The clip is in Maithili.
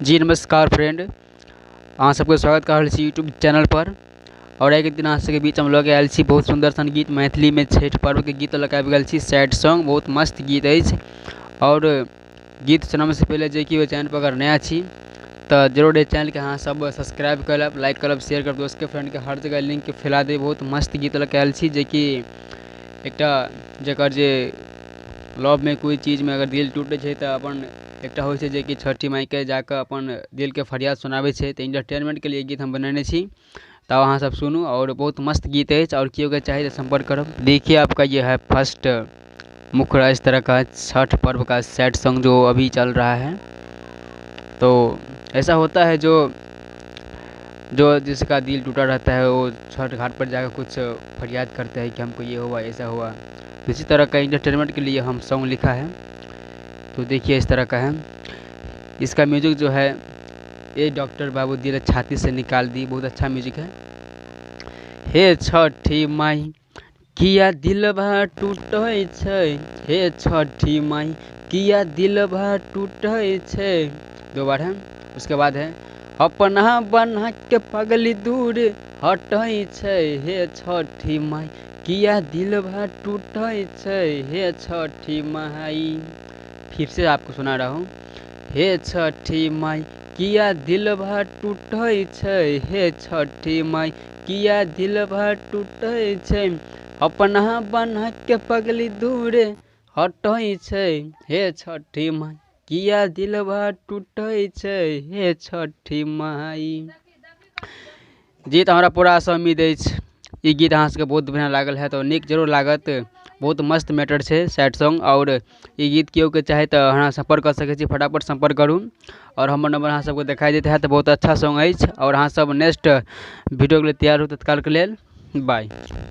जी नमस्कार फ्रेंड, अहाँ सबके स्वागत कऽ रहल छी यूट्यूब चैनलपर। आओर आइके दिन अहाँ सबके बीच हम लऽ कऽ आयल छी बहुत सुन्दर सन गीत, मैथिलीमे छठि पर्वके गीत लऽ कऽ आबि गेल छी। सैड सॉन्ग, बहुत मस्त गीत अछि। आओर गीत सुनाबैसँ पहिले जे कि ओहि चैनलपर अगर नया छी तऽ जरूर एहि चैनलके अहाँ सब सब्सक्राइब कऽ लेब, लाइक करब, शेयर करब, दोस्तके फ्रेंडके हर जगह लिङ्कके फैला देब। बहुत मस्त गीत लऽ कऽ आयल छी, जेकि एकटा जकर जे लवमे कोइ चीजमे अगर दिल टूटै छै तऽ अपन एकटा होइ छै जेकि छठी माइके जाकऽ अपन दिलके फरियाद सुनाबै छै। तऽ इन्टरटेनमेन्टके लिए गीत हम बनेने छी, तऽ अहाँ सब सुनू आओर बहुत मस्त गीत अछि। आओर केओके चाही तऽ सम्पर्क करब। देखिए, आपका ये है फर्स्ट मुखड़ा, इस तरह का छठ पर्व का सैड सॉन्ग जो अभी चल रहा है। तो ऐसा होता है जो जो जिसका दिल टूटा रहता है वो छठ घाट पर जाकर कुछ फरियाद करता है कि हमको ये हुआ, ऐसा हुआ। तो इसी तरह का इंटरटेनमेंट के लिए हम सॉन्ग लिखा है। तो देखिए, इस तरह का है। इसका म्यूजिक जो है, ये डॉक्टर बाबू दिल छाती से निकाल दी, बहुत अच्छा म्यूजिक है। हे छठी माई किया दिलबा टूटै छै, हे छठी माई किया दिलबा टूटै छै। दो बार है। उसके बाद है, अपना बना के पगली दूर हटै छै, हे छठी माई किया दिलबा टूटै छै, हे छठी माई। फिर से आपको सुना रहा हूँ। हे छठी माई किया दिलबा टूटै छै, हे छठी माई किया दिलबा टूटै छै, अपना बना के पगली दूर हटै छै, हे छठी माई किया दिलबा टूटै छै, हे छठी माई। जी, तऽ हमरा पूरा आशा उम्मीद अछि ई गीत अहाँ सबके बहुत बढ़िआँ लागल हैत आओर नीक जरूर लागत। बहुत मस्त मैटर छै सैड सॉन्ग। आओर ई गीत केओके चाही तऽ अहाँ सम्पर्क कऽ सकै छी, फटाफट सम्पर्क करू आओर हमर नम्बर अहाँ सबके देखाइ दैत हैत। बहुत अच्छा सॉन्ग अछि आओर अहाँ सब नेक्स्ट वीडियोके लेल तैयार रहू। तत्कालके लेल बाय।